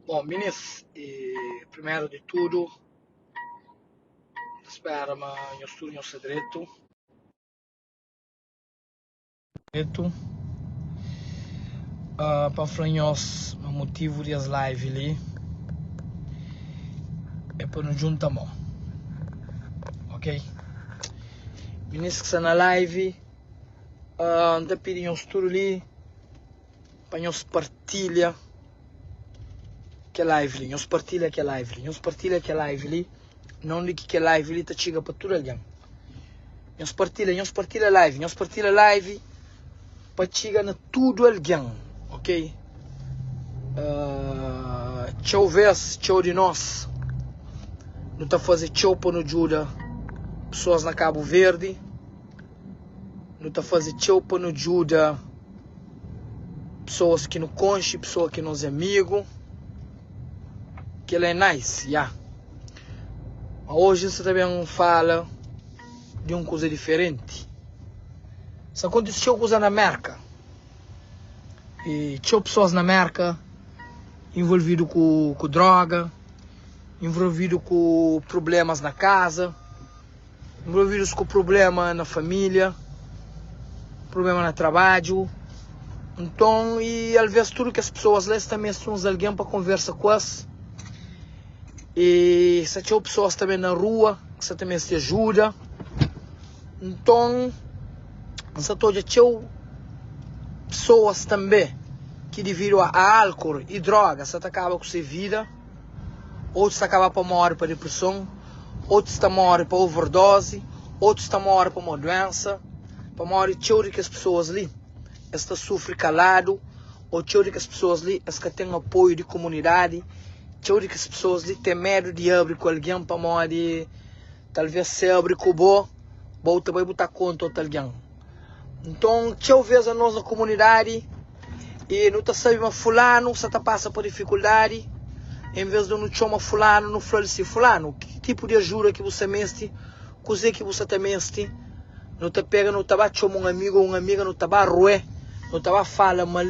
Bon, minis, e primeru di tudu, N ta spera ma nhos tudu nhos sta dretu. Dretu. Uh, pa N fla nhos ma motivu di es live li é pa nu djunta mô. Ok? Minis ki sta na live, uh, N ta pidi nhos tudu li pa nhos partilha kel live li, nhos partilha kel live li, nhos partilha kel live li, na undi ki kel live li ta txiga pa tudu algen. Nhos partilha, nhos partilha live, nhos partilha live pa txiga na tudu algen, ok? Uh, txeu vez, txeu di nos, nu ta faze txeu pa nu djuda pesoas na Cabo Verde, Nu ta faze txeu pa nu djuda pesoas ki nu konxe, pesoa ki é nos amigu. Kel-la é nice, ya. Ma oji N sta ta ben fala di un kuza diferenti. Sta kontise txeu kuza na Mérka. I txeu pesoas na Mérka involvidu ku, ku droga, involvidu ku prublémas na kaza. Envolvidus ku prublema na família, prublema na trabadju. Nton, i alvês tudu kes pesoas la es ta meste uns algen pa konversa ku es. I sta txeu pesoas tanbê na rua ki sta ta meste ajuda. Nton, N sta ta odja txeu pesoas tanbê ki dividu a álkol i dróga sta ta kaba ku se vida. Otus ta kaba pa móre pa depreson, otus ta móre pa overdose, otus ta móre pamodi duénsa. Pamodi txeu di kes pesoas li, es ta sufri kaladu, ô txeu di kes pesoas li, es ka ten apoiu di komunidadi. Txeu di kes pesoas li ten medu di abri ku algen pamodi talvês se abri ku bo, bo ta bai bu ta konta otu algen. Nton, txeu vês anos na komunidadi i nu ta sabe ma fulanu sta ta pasa pa difikuldadi, envês di nu txoma fulanu, nu fla-l si, Fulanu, ki tipu di ajuda ki bu sta meste? Kuzê ki bu sta ta meste? Nu ta pega, nu ta ba txoma un amigu ô un amiga, nu ta ba ruê, nu ta ba fala mal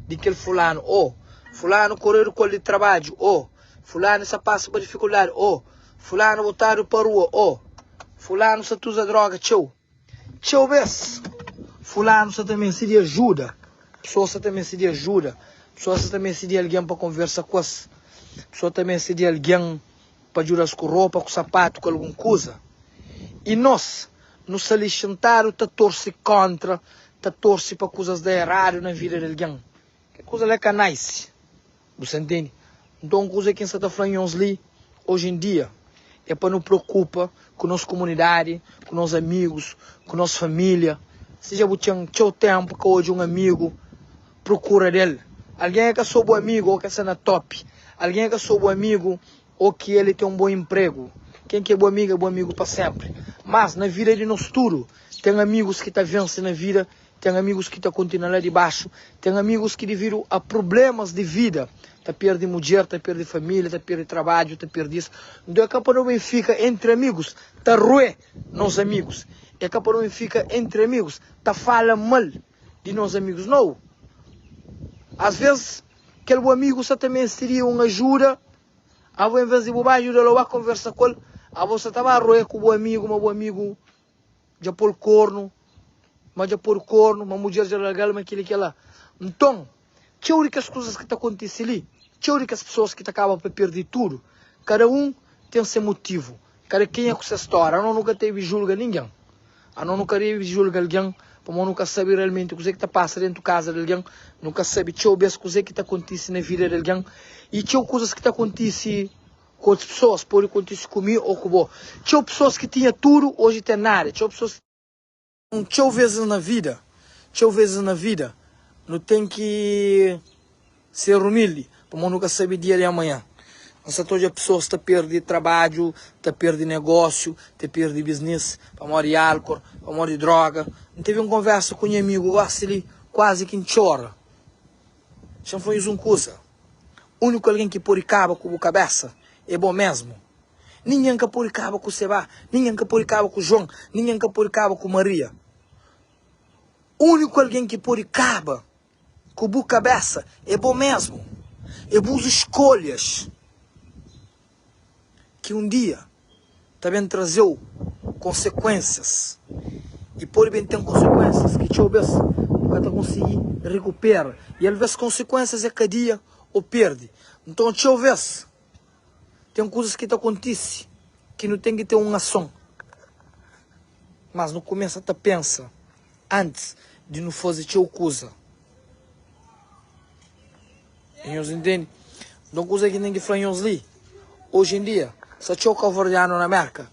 di kel fulanu. Ô, fulanu koredu ku el di trabadju. Ô, fulanu sta pasa pa difikuldadi. Ô, fulanu botadu pa rua. Ô, fulanu sta ta uza dróga txeu. Txeu bês, fulanu sta ta meste di ajuda, pesoas sta ta meste di ajuda, pesoas sta ta meste di algen pa konversa ku es, pesoas ta meste di algen pa djuda-s ku ropa, ku sapatu, ku algun kuza. I nos, nu sta li xintadu ta torse kóntra, ta torse pa kuzas da eradu na vida di algen. Kel kuza la é ka nice. Bu sa ntende? Nton kuza ki N sa ta fla nhos li oji en dia é pa nu preokupa ku nos komunidadi, ku nos amigus, ku nos família. Si dja bu ten txeu ténpu ka odja un amigu, prokura del. Algen é ka sô bu amigu ô ke sta na top. Algen é ka sô bu amigu ô ki el ten un bon inpregu. Ken ki é bu amigu é bu amigu pa sénpri. Mas na vida di nos tudu ten amigus ki ta vense na vida Ten amigus ki ta kontinua la di baxu. Ten amigus ki dividu a prublémas di vida ta perde mudjer, ta perde família, ta perde trabadju, ta perde is. Nton é ka pa nu ben fika entri amigus ta ruê nos amigus. É ka pa nu ben fika entri amigus ta fala mal di nos amigus. Nau! Asvês kel bu amigu sta ta meste di un ajuda, abo envês di bu ba djuda-l ô ba konversa ku el, abo sta ta ba ruê ku bu amigu, ma bu amigu dja pô-l kornu, ma dja podu kornu, ma mudjer dja larga-l, ma kel-li, kel-la. Nton, txeu di kes kuzas ki ta kontise li, txeu di kes pesoas ki ta kaba pa perde tudu, kada un ten se motivu, kada kenha ku se stória. Anos nu ka debe julga ningen, anos nu ka debe julga algen, pamodi nu ka sabe realmenti kuzê ki ta pasa déntu kaza di algen, nu ka sabe txeu bês kuzê ki ta kontise na vida di algen i txeu kuzas ki ta kontise Ku otus pesoas, pode kontise ku mi ô ku bo. Txeu pesoas ki tinha tudu, oji ten nada. Txeu pesoas ki. Txeu vezes na vida, txeu vezes na vida, nu ten ki ser umildi, pamodi nu ka sabe dia di amanhã. N sa ta odja pesoas ta perde trabadju, ta perde negósiu, ta perde biznis, pamodi álkor, pamodi dróga. N tevi un konversa ku nha amigu gósi li, kuazi ki N txora. Xa-m fla nhos un kuza. Úniku algen ki pode kaba ku bu kabésa é bo mésmu. Ningen ka pode kaba ku Sebá, ningen ka pode kaba ku Juan, ningen ka pode kaba ku Maria. Úniku algen ki pode kaba ku bu kabésa é bo mésmu. É bus skolhas ki un dia ta ben traze-u konsekuénsias. I pode ben ten konsekuénsias ki txeu bês bu ka ta konsigi rekupera. I alvês konsekuénsias é kadia ô perde. Nton, txeu bês ten kuzas ki ta kontise ki nu ten ki ten un ason. Mas nu kumesa ta pensa antis di nu faze txeu kuza. Nhos intende? Nton kuza ki N ten ki fla nhos li, oji en dia sta txeu kauverdianu na Merka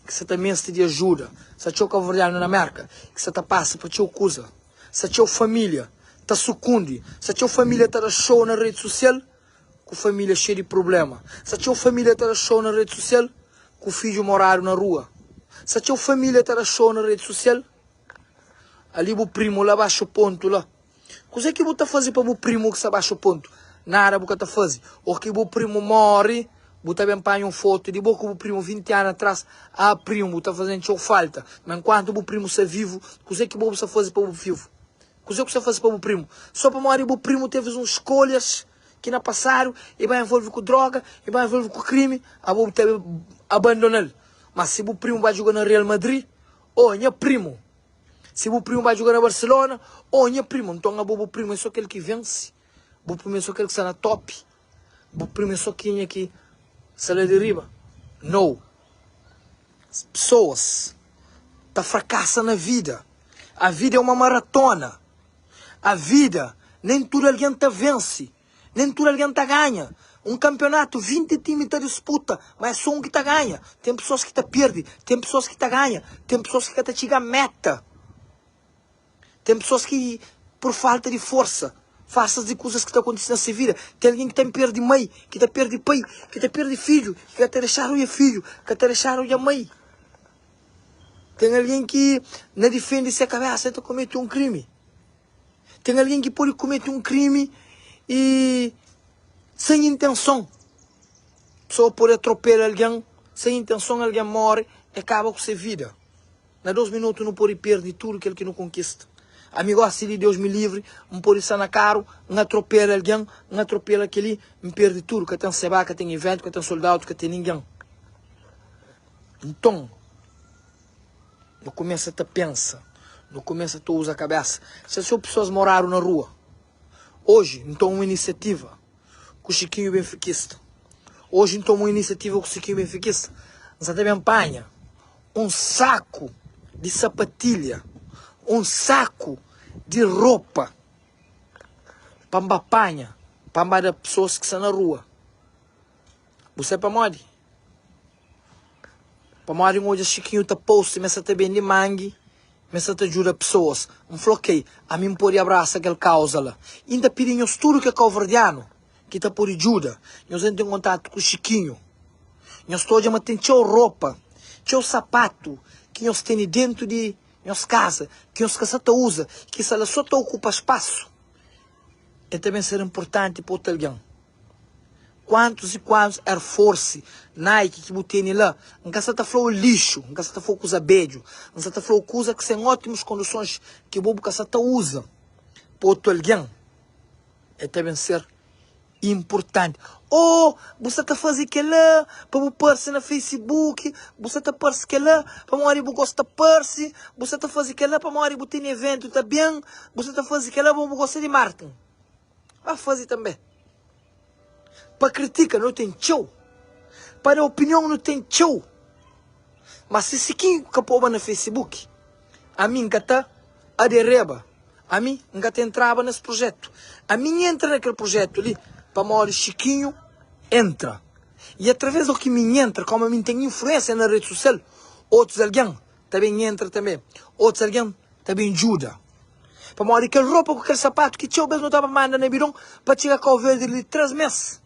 ki sta ta meste di ajuda, sta txeu kauverdianu na Merka ki sta ta pasa pa txeu kuza, sta txeu família ta sukundi, sta txeu família ta da xou na redi susial ku família xeiu di prubléma, sta txeu família ta da xou na redi susial ku fidju moradu na rua, sta txeu família ta da xou na redi susial ali bu primu la baxu pontu la. Kuzê ki bu ta faze pa bu primu ki sta baxu pontu? Nada bu ka ta faze. Ô ki bu primu móre, bu ta ben panha un fotu di bo ku bu primu 20 anu atras. Ah, primu, bu ta faze-m txeu falta. Má enkuantu bu primu sta vivu, kuzê ki bo bu sta faze pa bu vivu? Kuzê ku sta faze pa bu primu? Sô pamodi bu primu tevi uns skolhas ki na pasadu e ba envolve ku droga, e ba envolve ku krimi, abo bu ta abandona-l. Má si bu primu ba djuga na Real Madrid, ô nha primu! Si bu primu ba djuga na Barcelona, oh nha primu, nton abo bu primu é so kel ki vense, bu primu é so kel ki sta na top, bu primu é so kenha ki sta la di riba. No. Pesoas ta frakasa na vida. A vida é uma maratona. A vida, nem tudu algen ta vense. Nen tudu algen ta ganha. Un kanpionatu, 20 timi ta disputa, ma é sô un ki ta ganha. Ten pesoas ki ta perde, ten pesoas ki ta ganha, ten pesoas ki ka ta txiga méta. Ten pesoas ki, pur falta di forsa, fasas di kuzas ki ta kontise na se vida. Ten algen ki ta perde mai, ki ta perde pai, ki ta perde fidju, ki ka ta dexadu odja fidju, ka ta dexadu odja mai. Ten algen ki, na difende se kabésa, el ta komete un krimi. Ten algen ki pode komete un krimi i sen intenson. Pesoa pode atropela algen sen intenson, algen móre, e kaba ku se vida. Na dos minutu nu pode perde tudu kel ki nu konkista. Ami gosi di Deus mi livri, N pode sta na karu, N atropela algen, N atropela kel-li, N perde tudu. Ka ten seba, ka ten iventu, ka ten soldadu, ka ten ningen. Nton. Nu kumesa ta pensa, nu kumesa ta uza kabesa. Se so pesoas moradu na rua. Oji N toma un inisiativa ku Chiquinho Benfiquista. Oji N toma un inisiativa ku Chiquinho Benfiquista. N sa ta ben panha un saku di sapatilha, un saku di ropa pa N ba panha, pa N ba da pesoas ki sta na rua. Bu sabe pamodi? Pamodi N odja Chiquinho ta post ma el sa ta bende mangi, ma el sa ta djuda pesoas. N fla ok, ami N pode abrasa kel kauza la. I N ta pidi nhos tudu ki é kauverdianu ki ta pode djuda, nhos entra en kontatu ku Chiquinho. Nhos ta odja ma ten txeu ropa, txeu sapatu ki nhos tene dentu di nhos kaza ki nhos ka sa ta uza, ki sta la so ta okupa spasu. El ta ben ser inportanti pa otu algen. Kuantus i kuantus Air Force, Nike ki bu tene la, N ka sa ta fla-u lixu, N ka sa ta fla-u kuza bedju, N sa ta fla-u kuza ki sta en ótimus kondisons ki bo bu ka sa ta uza pa otu algen, el ta ben ser inpurtanti. Ô, bu sa ta faze kel-la pa bu parse na Facebook, bu sa ta parse kel-la pamodi bu gosta parse, bu sa ta faze kel-la pamodi bu tene eventu ta ben, bu sa ta faze kel-la pamodi bu gosta di marketing. Ba faze tanbe. Pa kritika nu ten txeu, pa da opinion nu ten txeu, ma si si ki ka poba na Facebook, ami N ka ta adereba, ami N ka ta entraba nes projetu. Ami N entra na kel projetu li pamodi Chiquinho entra. I atraves do ki mi N entra, komu ami N ten influensia na redi sosial, otus algen ta ben entra tanbe, otus algen ta ben djuda. Pamodi kel ropa ku kel sapatu ki txeu bês nu ta ba manda na bidon pa txiga Kau Verdi li 3 mês,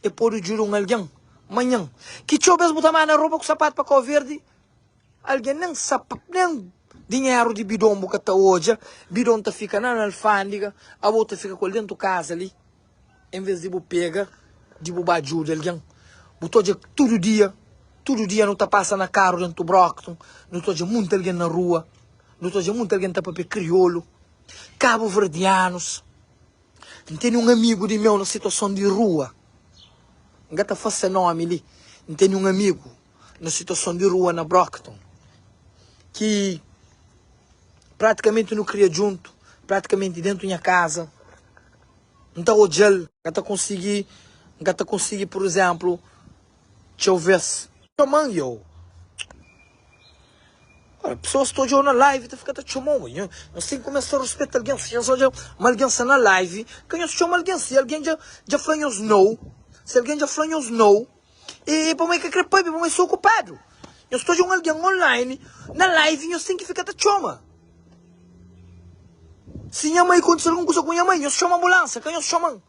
e pode djuda un algen manhan. Ki txeu bês bu ta manda ropa ku sapatu pa Kau Verdi, algen nen sapa, nen dinheru di bidon bu ka ta odja, bidon ta fika na alfândega, abo ta fika ku el dentu kaza li. En vez di bu pega di bu ba djuda algen, bu ta odja tudu dia, tudu dia nu ta pasa na karu dentu Brockton, nu ta odja munti algen na rua, nu ta odja munti algen ta papia kriolu, kabuverdianus. N tene un amigu di meu na situason di rua. N ka ta fla se nomi li. N tene un amigu na situason di rua na Brockton ki pratikamenti nu kria djuntu, pratikamenti dentu nha kaza. N ta odja-l, N ka ta konsigi, N ka ta konsigi pur izénplu, txeu vês. Txoma-m yo. Ora, pesoas ta odja-u na live ta fika ta txoma-u. Nho, nhos ten ki kumesa ta ruspeta algen. Si nhos odja ma algen sta na live, ka nhos txoma algen. Si algen dja dja fla nhos nou, si algen dja fla nhos nou, e pamodi el ka kre pâpia, pamodi el sta okupadu. Nhos ta odja un algen online na live, nhos ten ki fika ta txoma. Si nha mai kontise algun kuza ku nha mai, nhos txoma ambulansia, ka nhos txoma-m.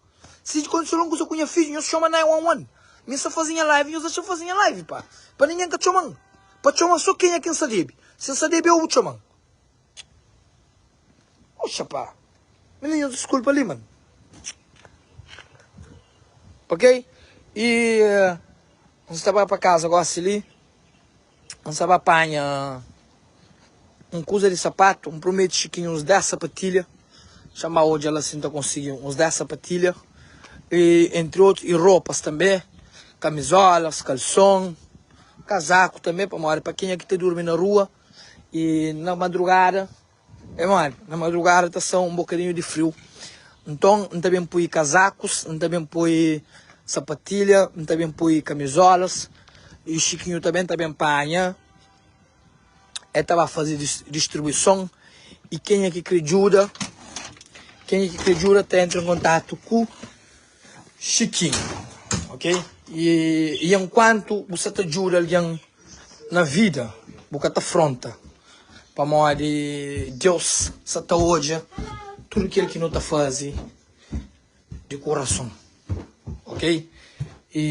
Si kontise algun kuza ku nha fidju, nhos txoma 911. Mi N sta faze nha live, nhos dexa-m faze nha live, pa. Pa ningen ka txoma-m. Pa txoma so kenha ki N sta debe. Si N sta debe-u, bu txoma-m. Oxa, pa. Mi nhos diskulpa li, man. Ok? I N sta ba pa kaza gosi li. N sta ba panha un kuza di sapatu. N promete Xikinhu uns 10 sapatilha. Xa N ba odja la si N ta konsigi uns 10 sapatilha. I entri otus, i ropas tanbe, kamizolas, kalson, kazaku tanbe, pamodi pa kenha ki ta durmi na rua i na madrugada. É modi? Na madrugada ta sta un bokadinhu di friu. Nton, N ta ben poi kazakus, N ta ben poi sapatilha, N ta ben poi kamizolas i Xikinhu ta ben ta ben panha. El ta ba faze distribuison i kenha ki kre djuda, kenha ki kre djuda ta entra en kontatu ku Xikinhu, ok? I enkuantu bu sta ta djuda algen na vida, bu ka ta fronta, pamodi Deus sta ta odja tudu kel ki nu ta faze di kurason, ok? I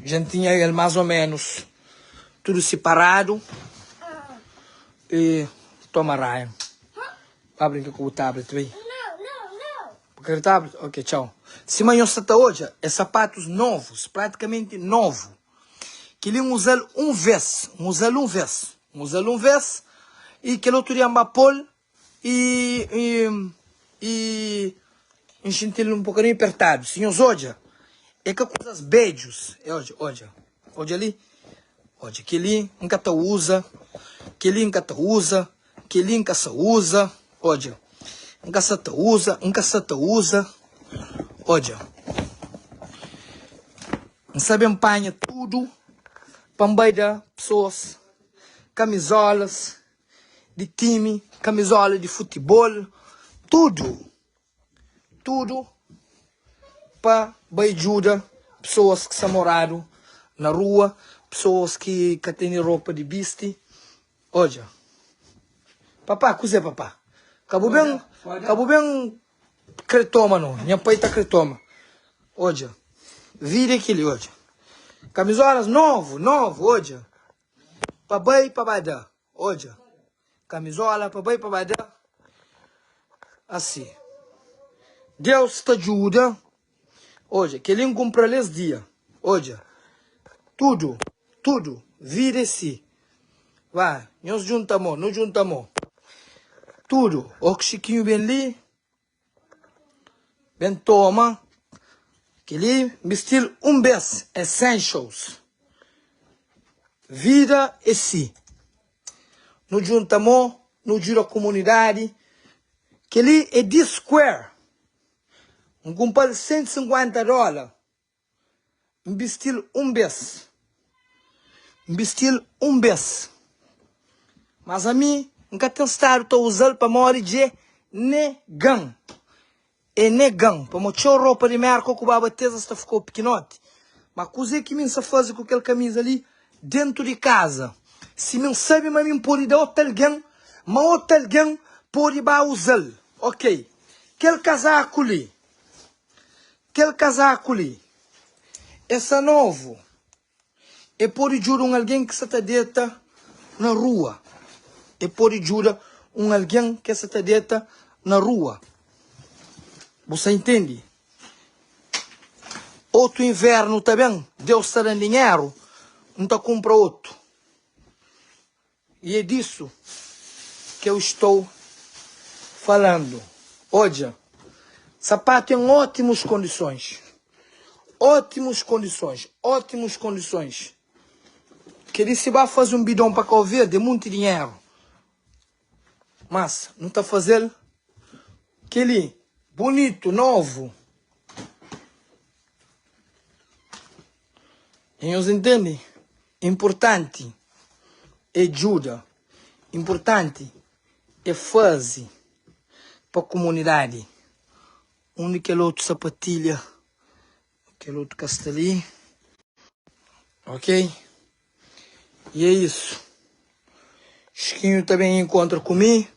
dja N tinha el más ô ménus tudu siparadu i toma Ryan, ba brinka ku bu tablet bai. Bu kre tablet? Ok, txau. Sima nhos sta ta odja, é sapatus novus, pratikamenti novu. Kel-li N uza-l un vês, N uza-l un vês, N uza-l un vês i kel otu dia N ba pô-l i, i, i N xinti-l un bokadinhu pertadu. Si nhos odja, é ka kuzas bedjus. É odja, odja, odja li, odja kel-li N ka ta uza, kel-li N ka ta uza. Kel-li N ka sa uza, odja. N ka sa ta uza, N ka sa ta uza, odja. N sa ben panha tudu pa N bai da pesoas kamizolas di timi, kamizola di futibol, tudu, tudu pa bai djuda pesoas ki sta moradu na rua, pesoas ki ka tene ropa di bisti. Odja. Papá, kuzê papá? Ka bu ben, ka bu ben kre toma no. Nha pai ta kre toma. Odja. Vida é kili, odja. Kamizolas novu, novu, odja. Pa bai, pa ba da. Odja. Kamizola pa bai, pa ba da. Asi. Deus ta djuda. Odja, kel-li N kunpra-l es dia. Odja, tudu, tudu, vida é si. Ba, nhos djunta mô, nu djunta mô. Tudu, ô ki Xikinhu ben li, ben toma. Kel-li N bisti-l un bês, Essentials. Vida é si. Nu djunta mô, nu djuda kumunidadi. Kel-li é D-Square. N kunpra-l 150 dóla, N bisti-l un bês. N bisti-l un bês. Mas ami N ka ten stadu ta uza-l pamodi dje nega-m. E nega-m pamodi txeu ropa di Mérka ku ba bateza sta fika-u pikinoti. Ma kuzê ki mi N sa faze ku kel kamiza li dentu di kaza? Si mi N sabe ma mi N pode da otu algen, ma otu algen pode ba uza-l. Ok. Kel kazaku li, kel kazaku li, e sta novu. E pode djuda un algen ki sta ta deta na rua. E pode djuda un algen ki sta ta deta na rua. Bu sta intende? Otu invernu ta ben, Deus ta da-m dinheru, N ta kunpra otu. E é disso que eu estou falando. Odja. Sapatu em ótimus kondisons. Ótimus kondisons, ótimus kondisons. Kel-li si ba faze un bidon pa Kau Verdi é munti dinheru. Mas nu ta faze-l kel-li bunitu, novu. Nhos intende? Inpurtanti é djuda, inpurtanti é faze pa kumunidadi. Undi kel otu sapatilha, kel otu ka sta li. Ok, e é isu. Chiquinho ta ben inkontra ku mi,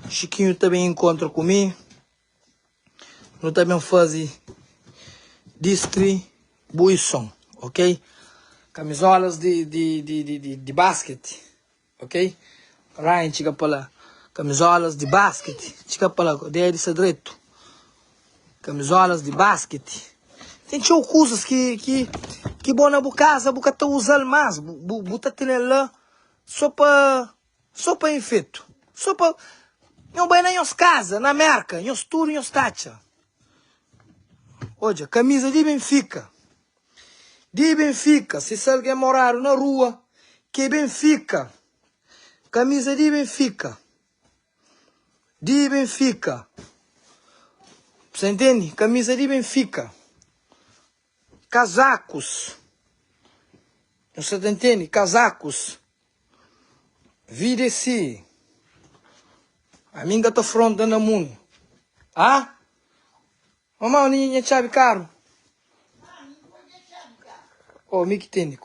Chiquinho ta ben inkontra ku mi. Nu ta ben faze distribuison, ok? Kamizolas di, di, di, di, di, di basket, ok? Ryan txiga pa la. Kamizolas di basket, txiga pa la, dede sta dretu. Kamizolas di basket. Ten txeu kuzas ki, ki, ki bo na bu kaza bu ka ta uzal mas, bu, bu, bu ta tenel la so pa So pa infetu. So pa Nho bai na nhos kaza na Merka, nhos tudu nhos ta atxa. Odja, kamiza di Benfika. Di Benfika, si sa algen moradu na rua, ke Benfika. Kamiza di Benfika. Di Benfika. Sa intende? Kamiza di Benfika. Kazakus. Nho sa ta intende? Kazakus. Vida é si. Ami N ka ta fronta na mundu. Ah? Mamá, undi nha txabi karu? Oh, mi ki tene.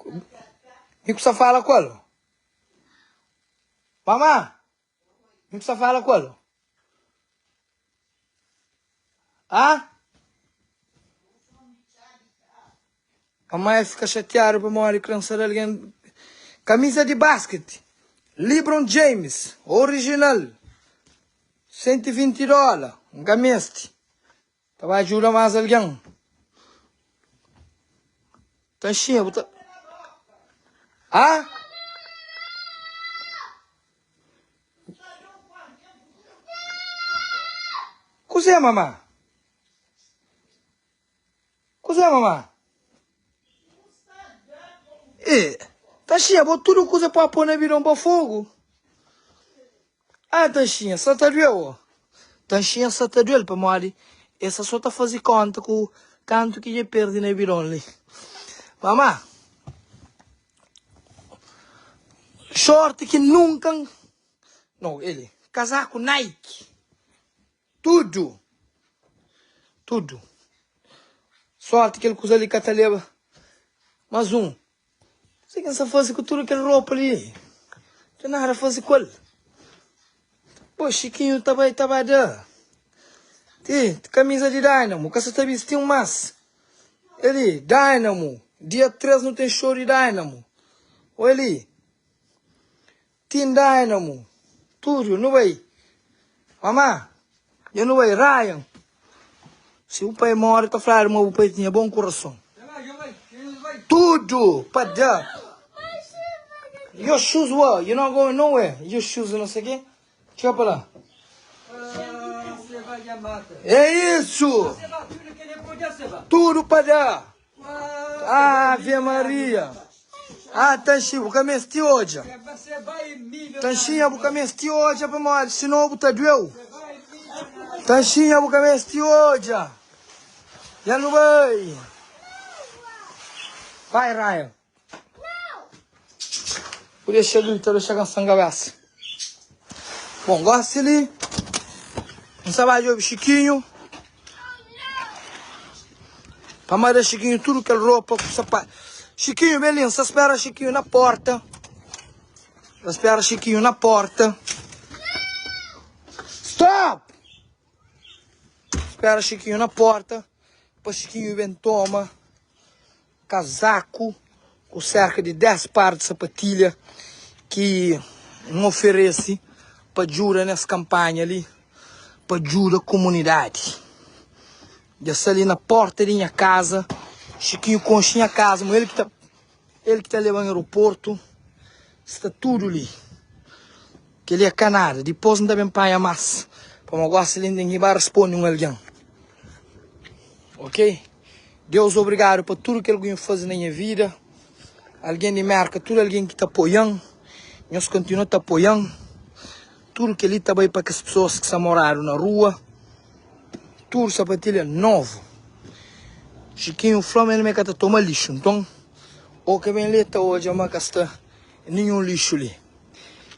Mi ku sa fala ku el. Mamá, mi ku sa fala ku el. Ah? Mamãe fika xatiadu pamodi kre-m da algen kamiza di basket LeBron James orijinal 120 dóla N ka meste ta ba djuda más algen Tanxinha bu ta Ah? Kuzê mamá? Kuzê mamá? E, Taxinha, bo tudu kuza pa pô na bidon pa fogu? Ah, Taxinha, sa ta dueu, ó. Taxinha sa ta duel pamodi e sa so ta faze konta ku kantu ki dja perde na bidon li. Mamá, short ki nunka N. No, ele, kazaku Nike. Tudu! Tudu! Sorti kel kuza li ka ta leba mas un. Kuzê ki N sta faze ku tudu kel ropa li? N ten nada faze ku el. Bo, Xikinhu ta bai ta ba da. Ti, kamiza di Dynamo, ka sa ta bisti un mas. Eli, Dynamo, dia 3 nu ten show di Dynamo. Oi li. Team Dynamo tudu nu bai Mama dja nu bai Ryan si bu pai more ta fladu ma bu pai tinha bon kurason tudu pa da Your shoes what? You not going nowhere Your shoes não sei quê Txeu pa la É isso Tudo pa da Ave Maria Ah Tanxi bu ka meste odja Tanxinha bu ka meste odja pamodi sinon bu ta dueu Tanxinha bu ka meste odja Dja nu bai Bai Ryan Bu dexa grita dexa kansa-m kabesa Bon gosi li N sta ba djobe Xikinhu Pa manda Xikinhu tudu kel ropa ku sapatu Xikinhu ben li N sta spera Xikinhu na porta N sta spera Xikinhu na porta Stop! Spera Xikinhu na porta pa Xikinhu ben toma kazaku ku serka di 10 par di sapatilha ki N oferese pa djuda nes kanpanha li pa djuda kumunidadi. Dja sta li na porta di nha kaza, Xikinhu konxe nha kaza, ma el ki ta el ki ta leba-m aeroportu, sta tudu li. Kel-li é ka nada, dipôs N ta ben panha más, pamodi gosi li N ten ki ba responde un algen. Ok? Deus obrigadu pa tudu kel ku nhu faze na nha vida. Algen di Merka, tudu algen ki ta apoia-m, nhos kontinua ta apoia-m. Tudu kel-li ta bai pa kes pesoas ki sta moradu na rua. Tudu sapatilha novu. Xikinhu fla ma el ma el ka ta toma lixu. Nton, ô ka ben li ta odja ma ka sta ninhun lixu li.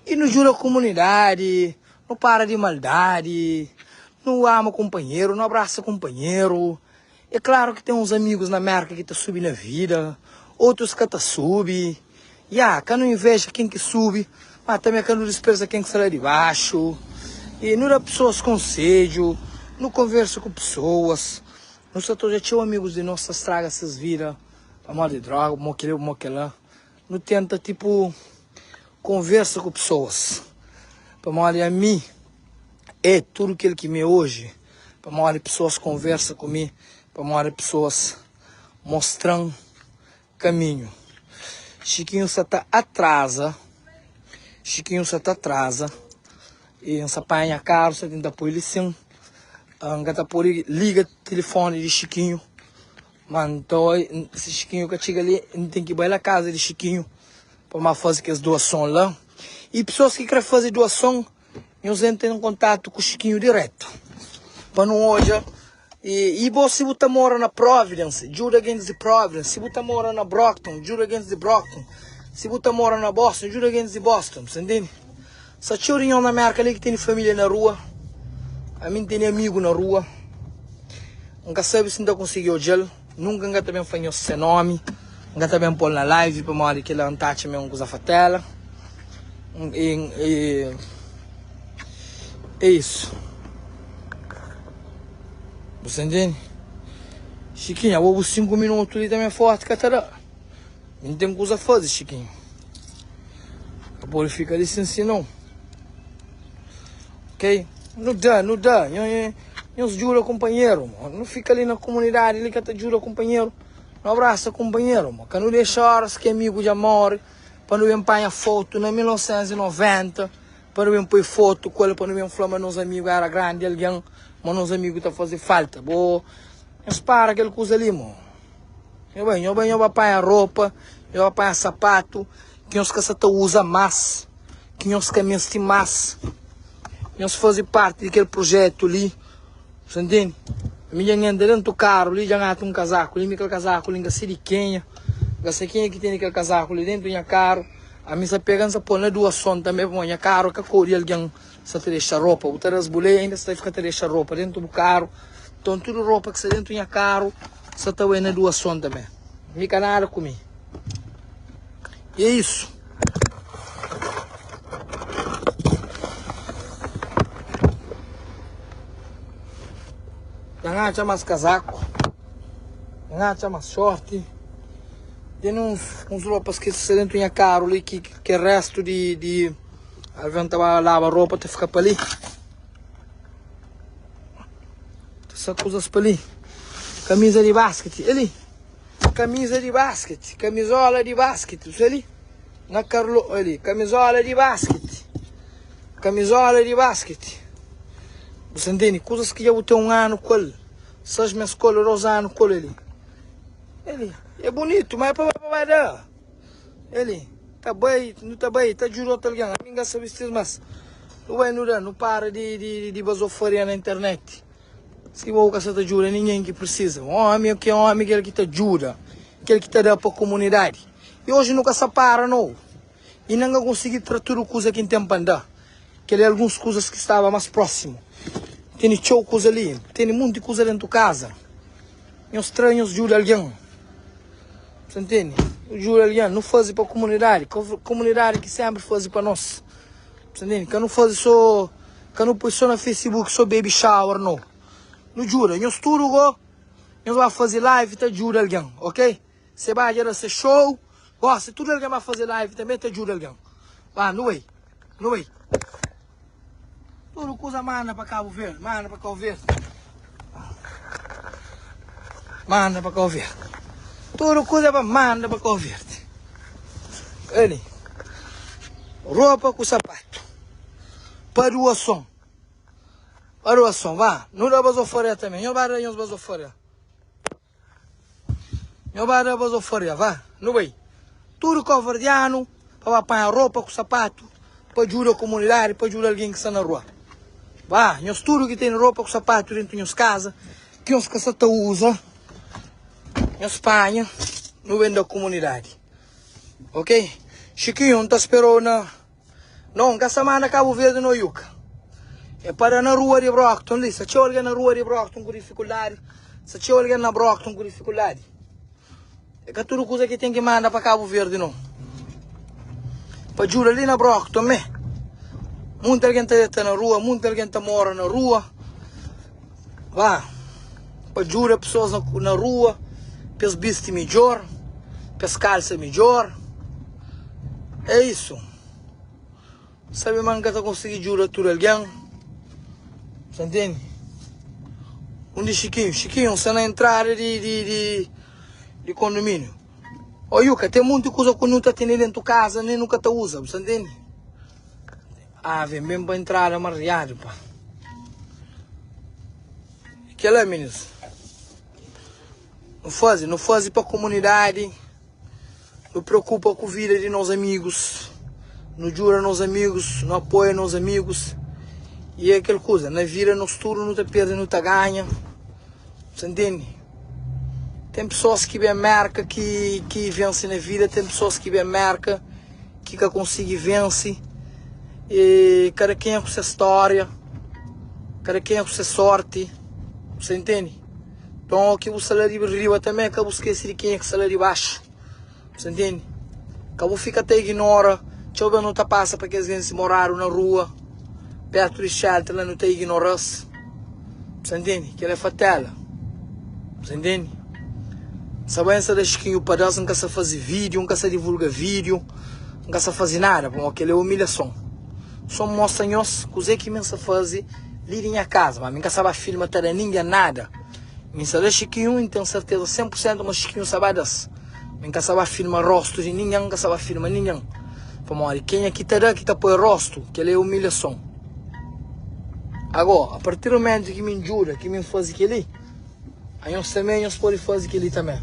I nu djuda kumunidadi, nu para di maldadi, nu ama kunpanheru, nu abrasa kunpanheru. É klaru ki ten uns amigus na Merka ki ta subi na vida, otus ka ta subi. Ya, ka nu inveja ken ki subi, má tanbê ka nu dispreza ken ki sta la di baxu. I nu da pesoas konsedju, nu konversa ku pesoas. Nu sta ta odja txeu amigus di nos ta straga ses vida pamodi droga, pamodi kel-li, pamodi kel-la. Nu tenta tipo konversa ku pesoas pamodi ami é tudu kel ki mi é oji pamodi pesoas konversa ku mi pamodi pesoas mostra-m kaminhu. Xikinhu sa ta atraza, Xikinhu sa ta atraza i N sa panha karu sa tenta poi li sin N ka ta pode liga tilifoni di Xikinhu. Ma nton, si Xikinhu ka txiga li, N ten ki bai la kaza di Xikinhu pa ma faze kes doason la. I pesoas ki kre faze doason, nhos entra en kontatu ku Xikinhu diretu pa nu odja. I bo, si bu ta mora na Providence, djuda gentis di Providence. Si bu ta mora na Brockton, djuda gentis di Brockton. Si bu ta mora na Boston, djuda gentis di Boston. Sa ntende? Sa txeu di nhos na Merka li ki tene família na rua. Ami N tene amigu na rua. N ka sabe si N ta konsigi odja-l. Nunka N ka ta ben fla nhos se nomi. N ka ta ben pô-l na live pamodi kel-la N ta atxa ma é un kuza fatela. E é isu. Bu sta ntende? Xikinhu, abo bu 5 minutu li tanbe forti ka ta da. Mi N ten kuza faze, Xikinhu. Ka pode fika li sin si nau. Ok? Nu da, nu da. Nhos djuda kunpanheru. Nu fika li na kumunidadi li ka ta djuda kunpanheru. Nu abrasa kunpanheru. Ka nu dexa oras ki amigu dja more pa nu ben panha fotu na 1990, pa nu ben poi fotu ku el, pa nu ben fla ma nos amigu era grandi algen, ma nos amigu ta faze falta. Bo, nhos para kel kuza li, mo. Nho bai, nho bai, nho ba panha ropa, nho ba panha sapatu ki nhos ka sa ta uza más, ki nhos ka meste más. Nhos faze parti di kel projetu li, sa ntende? Mi dja N entra dentu karu li, dja N ata un kazaku li, mi kel kazaku li N ka se di kenha, N ka se kenha ki tene kel kazaku li dentu nha karu. Ami N sa pega N sa pô na duason tanbe, pamodi nha karu ka kori algen sa ta dexa ropa. Bu ta da-s buleia inda sa ta fika ta dexa ropa dentu bu karu. Nton tudu ropa ki sta dentu nha karu sa ta bai na duason tanbe. Mi ka nada ku mi. E é isu. Dja N atxa más kazaku, N atxa más shorti. Ten uns, uns ropas ki sta dentu nha karu li ki, ki é restu di, di alven ta ba laba ropa ta fika pa li. Ta sta kuzas pa li. Kamiza di basketi, e li. Kamiza di basketi, kamizola di basketi, bu sta li? Na Carlo, ali, kamizola di basketi. Kamizola di basketi. Bu sta ntende? Kuzas ki dja bu ten un anu ku el, 6 mes ku el, 2 anu ku el ali. Ali, é bunitu, ma é pa ba da. Ali, ta bai, nu ta bai, ta djuda otu algen. Ami N ka sa bisti mas. Nu bai, nu da, nu para di di di bazofaria na internet. Si bo ka sa ta djuda ningen ki prisiza. Omi é ki é omi, kel ki ta djuda, kel ki ta da pa komunidadi. I oji nu ka sa para no. I nen ka konsigi tra tudu kuza ki N ten pa N da. Kel é alguns kuzas ki staba mas prósimu. Tene txeu kuza li, tene munti kuza dentu kaza. Nhos tra, nhos djuda algen. Sa ntende? Nu djuda algen, nu faze pa komunidadi. Komunidadi ki senpri faze pa nos. Sa ntende? Ka nu faze so, ka nu poi so na Facebook so baby shower, no. Nu djuda. Nhos tudu go, nhos ba faze live ta djuda algen, ok? Se ba dja da se show, gosi tudu algen ba faze live tanbe ta djuda algen. Ba, nu bai, nu bai. Tudu kuza manda pa Cabo Verde, manda pa Cabo Verde. Manda pa Cabo Verde. Tudu kuza pa manda pa Cabo Verde. Ali. Ropa ku sapatu. Pa doason. Pa doason, ba. Nu da bazofaria tanbe. Nhos ba da nhos bazofaria. Nho ba da bazofaria, va, nu bai. Tudu koverdianu pa ba panha ropa ku sapatu pa djuda komunidadi, pa djuda algen ki sta na rua. Ba, nhos tudu ki tene ropa ku sapatu dentu nhos kaza, ki nhos ka sa ta uza, nhos panha, nu ben da komunidadi. Ok? Chiquinho, N ta sperou na. No, N ka sa manda Kabu Verdi no yuka. É pa da na rua di Brockton li. Sa txeu algen na rua di Brockton ku difikuldadi. Sa txeu algen na Brockton ku difikuldadi. É ka tudu kuza ki ten ki manda pa Kabu Verdi no. Pa djuda li na Brockton mé. Munti algen ta deta na rua, munti algen ta mora na rua. Ba, pa djuda pesoas na, na rua, pa es bisti midjór, pa es kalsa midjór. É isu. Sabe ma N ka ta konsigi djuda tudu algen. Sa ntende? Undi Xikinhu? Xikinhu sta na entrada di, di, di, di kondomíniu. Ó Yuka, ten monti kuza ku nu ta tene dentu kaza, nen nu ka ta uza. Bu sa ntende? Ah, vem bem pa entrada mariadu pa. Kela minis. Nu faze, nu faze pa komunidadi. Nu preokupa ku vida di nos amigus. Nu djuda nos amigus, nu apoia nos amigus. E é kel kuza, na vida nos tudu nu ta perde, nu ta ganha. Sa ntende? Ten pesoas ki ben Merka ki ki vense na vida, ten pesoas ki ben Merka ki ka konsigi vense e kada kenha ku se stória, kada kenha ku se sorti, bu sa intende? Nton o ki bu sta la di riba tanbe ka bu skese di kenha ki sta la di baxu, bu sa intende? Ka bu fika ta ignora, txeu bes nu ta pasa pa kes gentis moradu na rua, pertu di shelter la nu ta ignora-s. Bu sa ntende? Kel é fatela. Bu sa ntende? N sa bai N sa da Xikinhu padas, N ka sa faze vídiu, N ka sa divulga vídiu, N ka sa faze nada, pamodi kel é umilhason. So N mostra nhos kuzê ki mi N sa faze li di nha kaza, ma mi N ka sa ba filma ta da ningen nada. Mi N sa da Xikinhu i N ten serteza 100 pur sentu ma Xikinhu sa ba da-s. Mi N ka sa ba filma rostu di ningen, N ka sa ba filma ningen, pamodi kenha ki ta da ki ta poi rostu, kel é umilhason. Agó, a partir di mumentu ki mi N djuda, ki mi N faze kel-li, anhos tanbê nhos pode faze kel-li tanbê.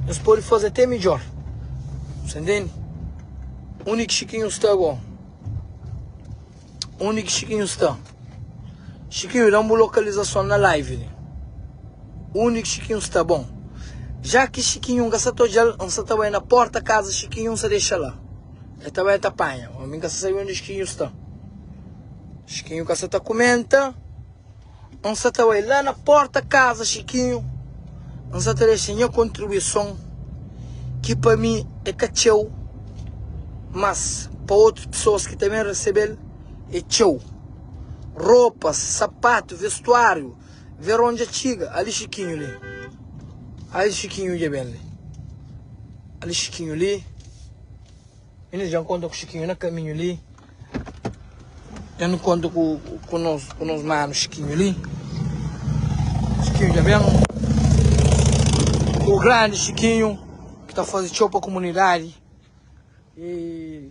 Nhos pode faze até midjór. Sa ntende? Undi ki Xikinhu sta agó? Undi ki Xikinhu sta? Xikinhu, da-m bu lokalizason na live li. Undi ki Xikinhu sta? Bon, já ki Xikinhu N ka sa ta odja-l, N sa ta bai na pórta kaza Xikinhu, N sa dexa la. El ta bai el ta panha. Mi N ka sa sabe undi Xikinhu sta. Xikinhu ka sa ta kumenta, N sa ta bai la na porta kaza Xikinhu, N sa ta dexa nha kontribuison ki pa mi é ka txeu, mas pa otus pesoas ki ta ben resebe-l é txeu. Ropas, sapatu, vestuáriu, veron dja txiga. Ali Xikinhu li, ali Xikinhu dja ben li, ali Xikinhu li. Minis dja N konta ku Xikinhu na kaminhu li. Dja nu konta ku ku nos ku nos manu Xikinhu li. Xikinhu dja ben. O grandi Xikinhu ki ta faze txeu pa komunidadi. E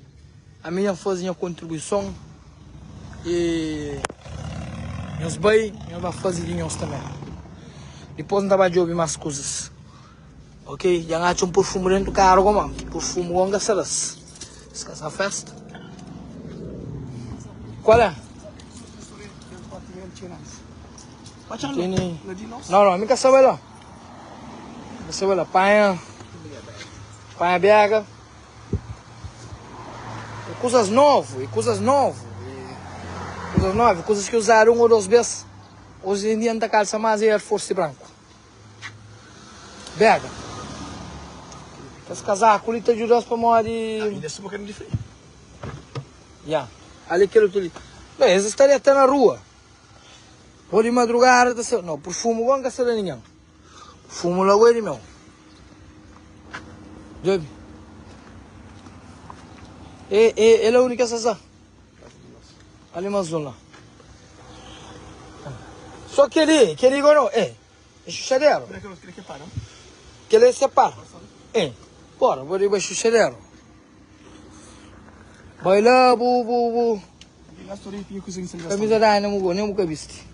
ami dja N faze nha kontribuison. E nhos bai, nhos ba faze di nhos tanbe. Dipôs N ta ba djobe más kuzas. Ok, dja N atxa un purfumu dentu karu go ma purfumu go N ka sa da-s. Es ka sa festa. Kual é? Tene... Não, não, mi ka sabe lá. Ka sabe lá. Panha, panha bega. E kuzas novu, e kuzas novu. E kuzas novu, kuzas ki uzadu un ou dos bes. Oji em dia N ta kalsa más é Air Force branku. Bega. Kes kazaku li ta djuda-s pamodi. Ainda sta bokadu di friu. Ya. Ali kel otu li. Bem, es sta deta na rua. Bo di madrugada ta sa. No, purfumu go N ka sta da ningen. Purfumu la go é di meu. Djobe. E, e, el é undi ki es sta sa. Ali mas un la. Só kel-li, kel-li go no, é. É xuxaderu. Kel-li é separa. É. Bora, bo riba xuxaderu. Bai la, bu, bu, bu. Kamisa Dynamo go, nem bu ka bisti.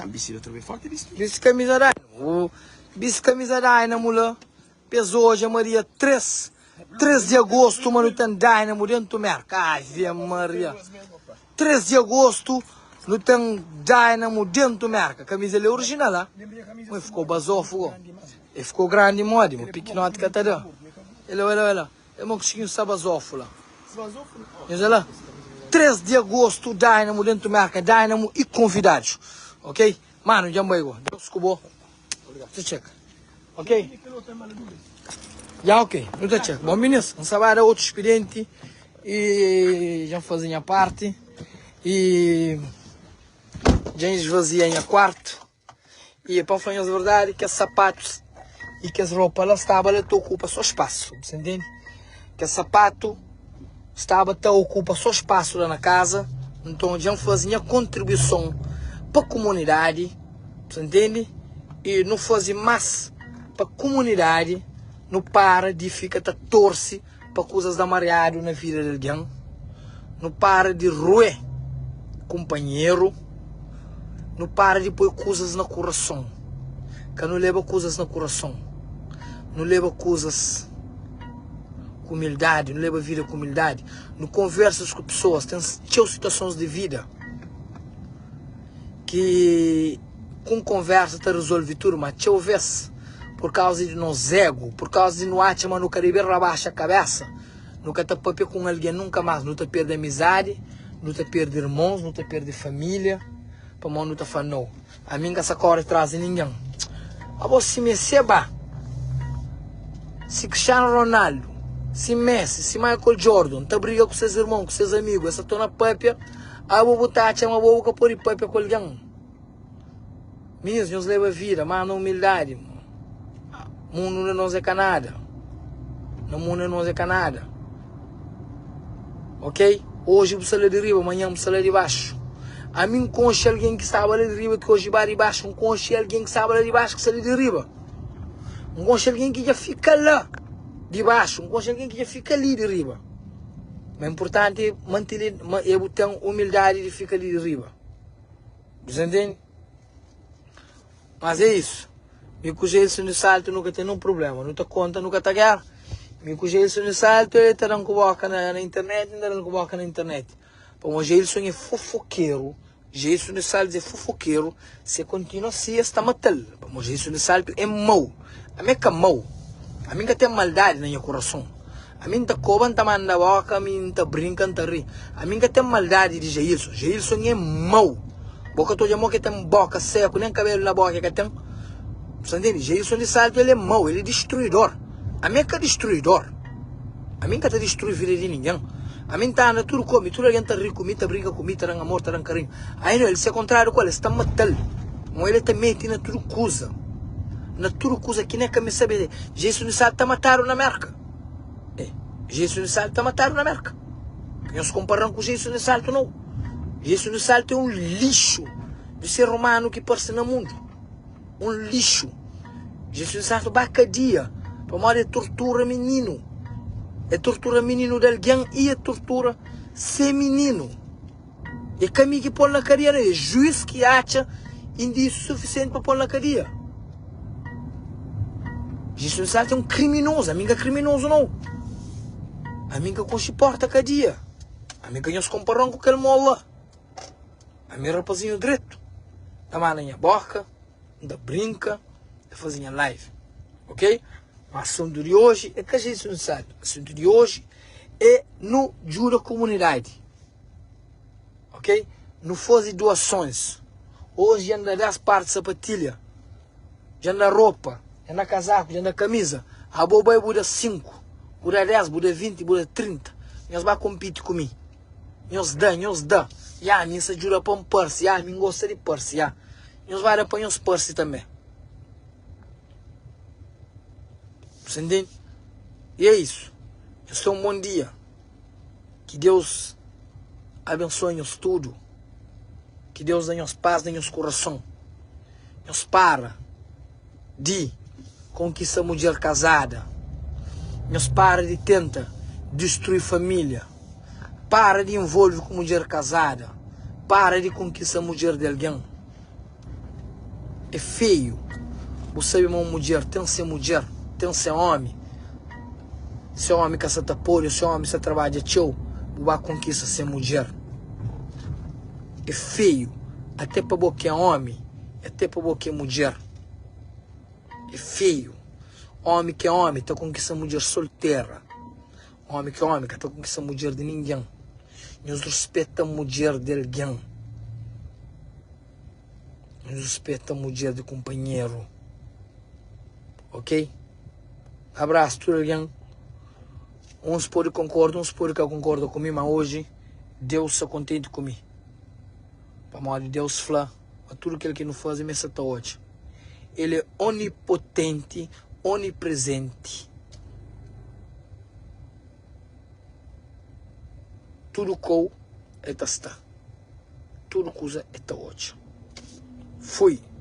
Bisti kamisa Dynamo. Bu bisti kamisa Dynamo la. Pa es odja ma dia 3, 3 di agostu ma nu ten Dynamo dentu Merka. Ave Maria! 3 di agostu nu ten Dynamo dentu Merka. Kamiza li é orijinal, ha? Ui, ficou bazofu go. E ficou grandi modi, ma pikinoti ka ta da. Ela, ela, ela. É mo ki sta bazofu la. Nhos odja la. 3 di agostu Dynamo dentu Merka. Dynamo i konvidadus. Ok? Manu, dja N bai go. Deus ku bo. Ta txeka. Ok? Ya ok, nu ta txeka. Bon minis, N sta bai da otu spidenti i dja N faze nha parti i dja N esvazia nha kuartu. I pa N fla nhos verdadi, kes sapatus i kes ropa la staba la ta okupa so spasu, bu sta ntende? Kes sapatu staba ta okupa so spasu la na kaza, nton dja N faze nha kontribuison pa kumunidadi, bu sta ntende? I nu faze más pa kumunidadi, nu para di fika ta torse pa kuzas da mariadu na vida di algen, nu para di rue kunpanheru, nu para di poi kuzas na kurason. Ka nu leba kuzas na kurason, nu leba kuzas ku umildadi, nu leba vida ku umildadi, nu konversas ku pesoas. Ten txeu situasons di vida ki ku un konversa ta rezolve tudu, ma txeu ves pur kauza di nos egu, pur kauza di nu atxa ma nu ka debe rabaxa kabesa, nu ka ta papia ku un algen nunka mas, nu ta perde amizadi, nu ta perde irmons, nu ta perde familia, pamodi nu ta fla, Nau, ami N ka sa kóre tras di ningen. Abo si Messi é ba, si Cristiano Ronaldo, si Messi, si Michael Jordan ta briga ku ses irmon, ku ses amigu, es ta torna papia, abo bu ta atxa ma bo bu ka pode papia ku algen. Minis, nhos leba vida, má na umildadi. Mundu na nos é ka nada. Na mundu na nos é ka nada. Ok? Oji bu sta la di riba, manhan bu sta la di baxu. Ami N konxe algen ki staba la di riba ki oji ba di baxu. N konxe algen ki staba la di baxu ki sta li di riba. N konxe algen ki dja fika la di baxu. N konxe algen ki dja fika li di riba. Ma inpurtanti é mante li, é bu ten umildadi di fika li di riba. Bu sa ntende? Mas é isso. Mi ku Jailson di Salto nu ka ten nun problema. Nu ta konta, nu ka ta gera. Mi ku Jailson di Salto el ta dan ku boka na, na internet, N ta dan ku boka na internet. Pamodi Jailson é fofokeru. Jailson di Salto é fofokeru. Se el kontinua si, es ta matal. Pamodi Jailson di Salto é mau. Ami é ka mau. Ami N ka ten maldadi na nha kurason. Ami N ta koba, N ta manda boka, ami N ta brinka, N ta ri. Ami N ka ten maldadi di Jailson. Jailson é mau. Bo ka ta odja mo ki el ten boka seku, nen kabelu na boka el ka ten. Bu sta ntende? Jailson di Salto el é mau, el é distruidor. Ami é ka distruidor. Ami N ka ta distrui vida di ningen. Ami N ta anda tudu ku mi, tudu algen ta ri ku mi, ta brinka ku mi, ta da-m amor, ta da-m karinhu. Ai no, el se kontrariu ku el, es ta mata-l. Mo el ta mete na tudu kuza, na tudu kuza ki nen ka mi sabe. Jailson di Salto ta matadu na Merka. É, Jailson di Salto ta matadu na Merka. Ka nhos konpara-m ku Jailson di Salto nau. Jailson di Salto é un lixu di ser umanu ki parse na mundu. Un lixu. Jailson di Salto ba kadia pamodi el tortura mininu. El tortura mininu di algen i el tortura se mininu. É ka mi ki pô-l na kadia, nau. É juiz ki atxa indísiu sufisienti pa pô-l na kadia. Jason Salta é un kriminozu. Ami N ka kriminozu, nau. Ami N ka konxe porta kadia. Ami ka nhos konpara-m ku kel mol la. Ami é rapazinhu dretu. N ta manda nha boka, N ta brinka, N ta faze nha live. Ok? Ma asuntu di oji é ka Jason Salta. Asuntu di oji é nu djuda komunidadi. Ok nu faze doasons hoje dja nda 10 par di sapatilha dja nda ropa dja nda kazaku dja nda kamiza abo bai bu da 5 bu da 10 bu da 20 bu da 30 nhos ba konpiti ku mi nhos da nhos da ya mi nsa djuda pa nparse ya mi ngosta di parse ya nhos ba da pa nhos parse tanbe bu ntende e é isso nhos ten un bon dia. Ki Deus abensoa nhos tudu. Ki Deus da nhos pas na nhos kurason. Nhos para di konkista mudjer kazada. Nhos para di tenta distrui familia. Para di involve ku mudjer kazada. Para di konkista mudjer di algen. É feiu bu sabe ma un mudjer ten se mudjer. ten se omi, se omi ka sa ta pode, se omi sa trabadja txeu, bu ba konkista se mudjer. É feiu, até pa bo ki é omi, até pa bo ki é mudjer. É feiu. Omi ki é omi ta konkista mudjer soltera. Omi ki é omi ka ta konkista mudjer di ningen. Nhos ruspeta mudjer di algen. Nhos ruspeta mudjer di kunpanheru. Ok? Abrasu tudu algen. Uns pode konkorda, uns pode ka konkorda ku mi, ma oji Deus sta kontenti ku mi. Pamodi Deus fla ma tudu kel ki nu faze mi sta ta odja. El é onipotenti, oniprezenti. Tudu kou el ta sta, tudu kuza el ta odja. Fui!